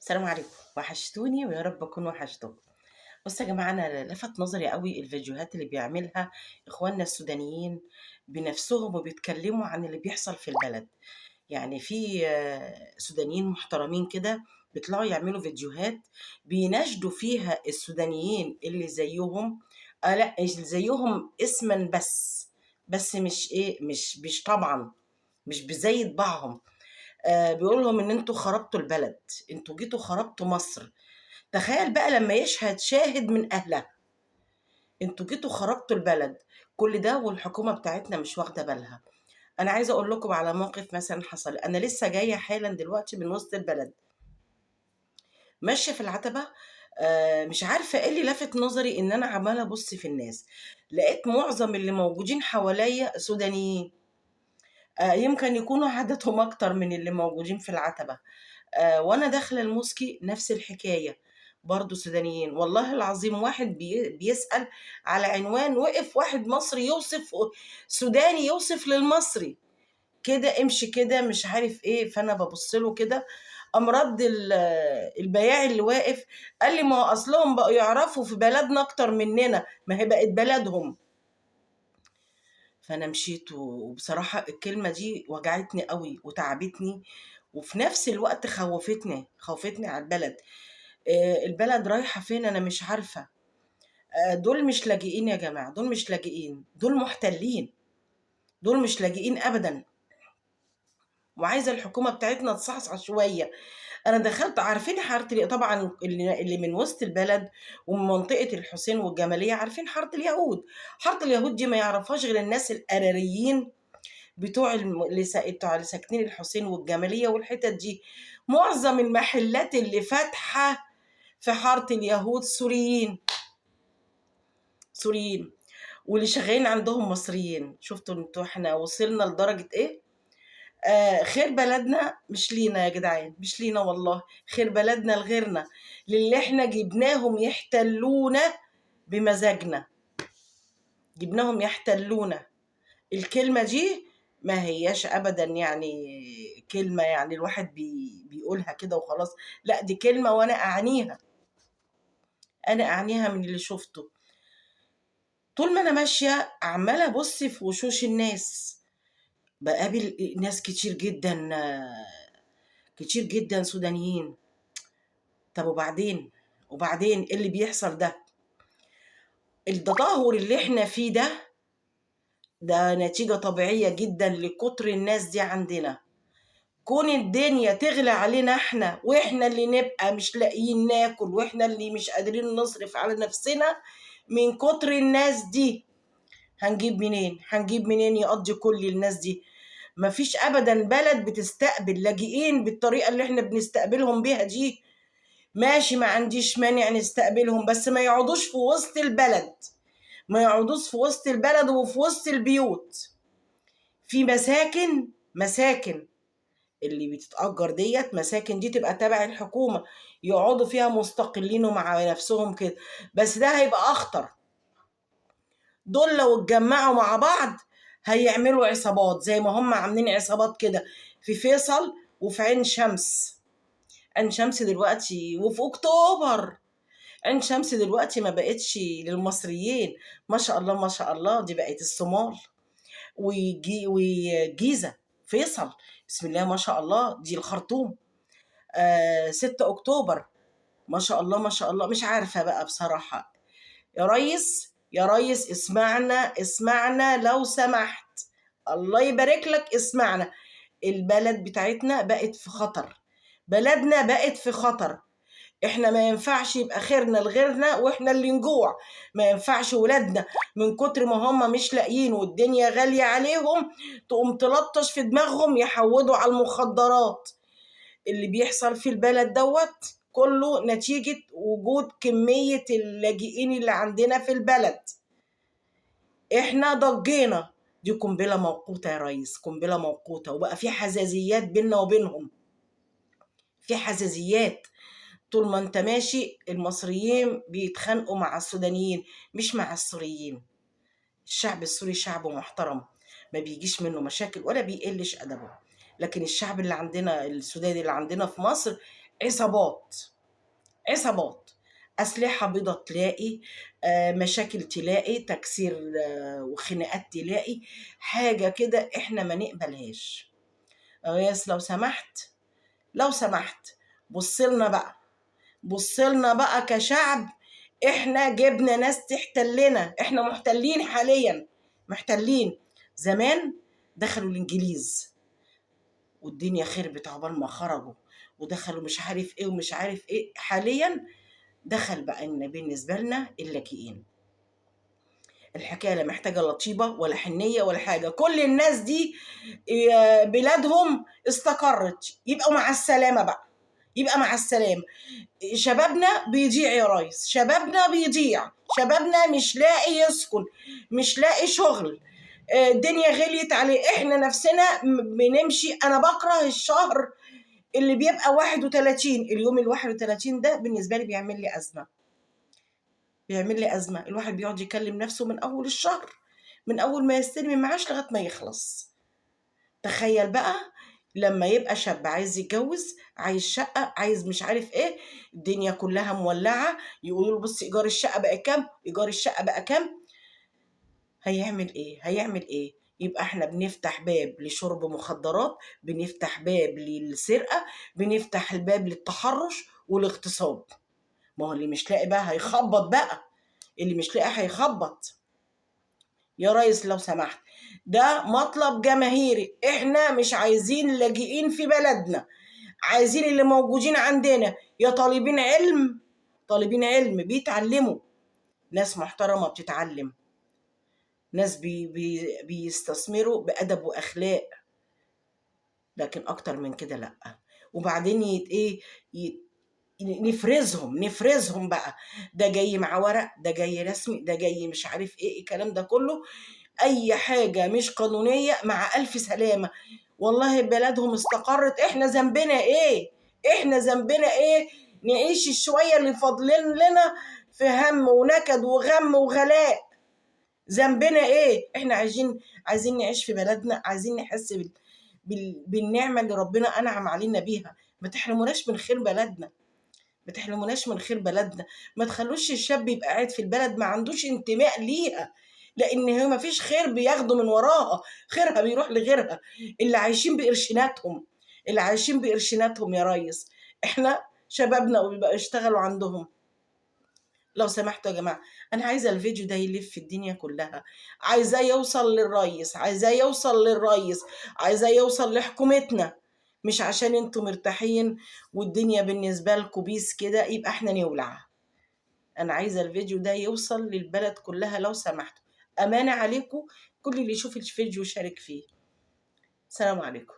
السلام عليكم، وحشتوني ويا رب أكون وحشتكم. بصوا يا جماعة، أنا لفت نظري أوي الفيديوهات اللي بيعملها إخواننا السودانيين بنفسهم وبيتكلموا عن اللي بيحصل في البلد. يعني في سودانيين محترمين كده بيطلعوا يعملوا فيديوهات بيناشدوا فيها السودانيين اللي زيهم، لأ اللي زيهم اسمًا بس مش إيه، مش طبعًا، مش بزي طباعهم. بيقول لهم إن أنتم خربتوا البلد، أنتم جيتوا خربتوا مصر. تخيل بقى لما يشهد شاهد من أهلها، أنتم جيتوا خربتوا البلد، كل ده والحكومة بتاعتنا مش واخدة بالها. أنا عايزة أقول لكم على موقف مثلًا حصل، أنا لسه جاية حالًا دلوقتي من وسط البلد. ماشية في العتبة، مش عارفة إيه اللي لفت نظري إن أنا عمالة أبُص في الناس، لقيت معظم اللي موجودين حواليّا سودانيين. يمكن يكونوا عددهم أكتر من اللي موجودين في العتبة. وأنا داخلة الموسكي نفس الحكاية، برضه سودانيين، والله العظيم واحد بيسأل على عنوان، وقف واحد مصري يوصف سوداني يوصف للمصري، كده امشي كده مش عارف إيه، فأنا بابُص له كده، قام رَد البياع اللي واقف قال لي: "ما هو أصلهم بقوا يعرفوا في بلدنا أكتر مننا، ما هي بقت بلدهم." فأنا مشيت، وبصراحة الكلمة دي وجعتني أوي وتعبتني، وفي نفس الوقت خوفتني، خوفتني على البلد. البلد رايحة فين أنا مش عارفة. دول مش لاجئين يا جماعة، دول مش لاجئين، دول محتلين، دول مش لاجئين أبدًا. وعايزة الحكومة بتاعتنا تصحصح شوية. أنا دخلت عارفين حارة طبعًا اللي من وسط البلد ومن منطقة الحسين والجمالية عارفين حارة اليهود. حارة اليهود دي ما يعرفهاش غير الناس القراريين بتوع بتوع اللي ساكنين الحسين والجمالية والحتت دي. معظم المحلات اللي فاتحة في حارة اليهود سوريين، سوريين، واللي شغالين عندهم مصريين. شفتوا انتوا احنا وصلنا لدرجة ايه؟ خير بلدنا مش لينا يا جدعان، مش لينا والله، خير بلدنا لغيرنا، للي احنا جبناهم يحتلونا بمزاجنا، جبناهم يحتلونا. الكلمة دي ما هياش أبداً كلمة الواحد بيقولها كده وخلاص، لا دي كلمة وأنا أعنيها، أنا أعنيها من اللي شفته. طول ما أنا ماشية عمالة أبص في وشوش الناس، بقابل ناس كتير جداً، كتير جداً سودانيين. طب وبعدين إيه اللي بيحصل ده؟ التدهور اللي إحنا فيه ده نتيجة طبيعية جداً لكتر الناس دي عندنا. كون الدنيا تغلى علينا إحنا، وإحنا اللي نبقى مش لاقيين ناكل، وإحنا اللي مش قادرين نصرف على نفسنا من كتر الناس دي، هنجيب منين؟ هنجيب منين يقضي كل الناس دي؟ مفيش أبداً بلد بتستقبل لاجئين بالطريقة اللي إحنا بنستقبلهم بيها دي. ماشي، ما عنديش مانع نستقبلهم، بس ما يقعدوش في وسط البلد، ما يقعدوش في وسط البلد وفي وسط البيوت. في مساكن اللي بتتأجر ديت، مساكن دي تبقى تبع الحكومة، يقعدوا فيها مستقلين ومع نفسهم كده، بس ده هيبقى أخطر. دول لو اتجمعوا مع بعض هيعملوا عصابات زي ما هم عاملين عصابات كده في فيصل وفي عين شمس. عين شمس دلوقتي وفي أكتوبر، عين شمس دلوقتي ما بقتش للمصريين، ما شاء الله ما شاء الله، دي بقت الصومال وجيزة، فيصل بسم الله ما شاء الله، دي الخرطوم، 6 أكتوبر ما شاء الله ما شاء الله. مش عارفة بقى بصراحة. يا ريس، يا ريس اسمعنا، اسمعنا لو سمحت، الله يبارك لك اسمعنا. البلد بتاعتنا بقت في خطر، بلدنا بقت في خطر. احنا ما ينفعش يبقى خيرنا لغيرنا واحنا اللي نجوع، ما ينفعش ولادنا من كتر ما هم مش لاقيين والدنيا غالية عليهم تقوم تلطش في دماغهم يحودوا على المخدرات. اللي بيحصل في البلد دوت كله نتيجة وجود كمية اللاجئين اللي عندنا في البلد. احنا ضجينا، دي قنبلة موقوتة يا ريس، قنبلة موقوتة، وبقى في حزازيات بيننا وبينهم، في حزازيات. طول ما انت ماشي المصريين بيتخانقوا مع السودانيين مش مع السوريين. الشعب السوري شعب محترم، ما بيجيش منه مشاكل ولا بيقلش أدبه، لكن الشعب اللي عندنا السوداني اللي عندنا في مصر عصابات، عصابات، أسلحة بيضا تلاقي، مشاكل تلاقي، تكسير وخناقات تلاقي، حاجة كده إحنا ما نقبلهاش. يا ريس لو سمحت، لو سمحت بص لنا بقى، بص لنا بقى كشعب. إحنا جبنا ناس تحتلنا، إحنا محتلين حاليا، محتلين. زمان دخلوا الإنجليز والدنيا خربت عقبال ما خرجوا، ودخلوا مش عارف إيه ومش عارف إيه. حاليا دخل بقى إن بالنسبة لنا اللاجئين. الحكاية لا محتاجة لا طيبة ولا حنية ولا حاجة، كل الناس دي بلادهم استقرت، يبقوا مع السلامة بقى، يبقى مع السلامة. شبابنا بيضيع يا ريس، شبابنا بيضيع، شبابنا مش لاقي يسكن، مش لاقي شغل، الدنيا غليت عليه. احنا نفسنا بنمشي. انا بكره الشهر اللي بيبقى 31، اليوم ال 31 ده بالنسبة لي بيعمل لي أزمة، بيعمل لي أزمة. الواحد بيقعد يكلم نفسه من أول الشهر، من أول ما يستلم المعاش لغاية ما يخلص. تخيل بقى لما يبقى شاب عايز يتجوز، عايز شقة، عايز مش عارف ايه، الدنيا كلها مولعة، يقولوا له بص إيجار الشقة بقى كام، إيجار الشقة بقى كام، هيعمل ايه؟ هيعمل ايه؟ يبقى احنا بنفتح باب لشرب مخدرات، بنفتح باب للسرقة، بنفتح الباب للتحرش والاغتصاب. ما هو اللي مش لاقي بقى هيخبط بقى، اللي مش لاقي هيخبط. يا ريس لو سمحت، ده مطلب جماهيري، احنا مش عايزين لاجئين في بلدنا، عايزين اللي موجودين عندنا يا طالبين علم، طالبين علم بيتعلموا، ناس محترمة بتتعلم، ناس بي بي بيستثمروا بأدب وأخلاق، لكن أكتر من كده لأ. وبعدين يت إيه نفرزهم، نفرزهم بقى، ده جاي مع ورق، ده جاي رسمي، ده جاي مش عارف إيه، الكلام ده كله. أي حاجة مش قانونية مع ألف سلامة. والله بلدهم استقرت، إحنا ذنبنا إيه؟ إحنا ذنبنا إيه؟ نعيش الشوية اللي فاضلين لنا في هم ونكد وغم وغلاء. ذنبنا ايه؟ احنا عايزين نعيش في بلدنا، عايزين نحس بالنعمة اللي ربنا انعم علينا بيها. ما تحرموناش من خير بلدنا، ما تحرموناش من خير بلدنا، ما تخلوش الشاب يبقى قاعد في البلد ما عندوش انتماء ليها، لان هي ما فيش خير بياخده من وراها، خيرها بيروح لغيرها. اللي عايشين بقرشيناتهم، اللي عايشين بقرشيناتهم يا ريس، احنا شبابنا وبيبقى يشتغلوا عندهم. لو سمحتوا يا جماعة، أنا عايزة الفيديو ده يلف في الدنيا كلها، عايزاه يوصل للريس، عايزاه يوصل للريس، عايزاه يوصل لحكومتنا. مش عشان انتوا مرتاحين والدنيا بالنسبة لكم peace كده يبقى احنا نولع. أنا عايزة الفيديو ده يوصل للبلد كلها لو سمحتوا، أمانة عليكم، كل اللي يشوف الفيديو يشارك فيه. سلام عليكم.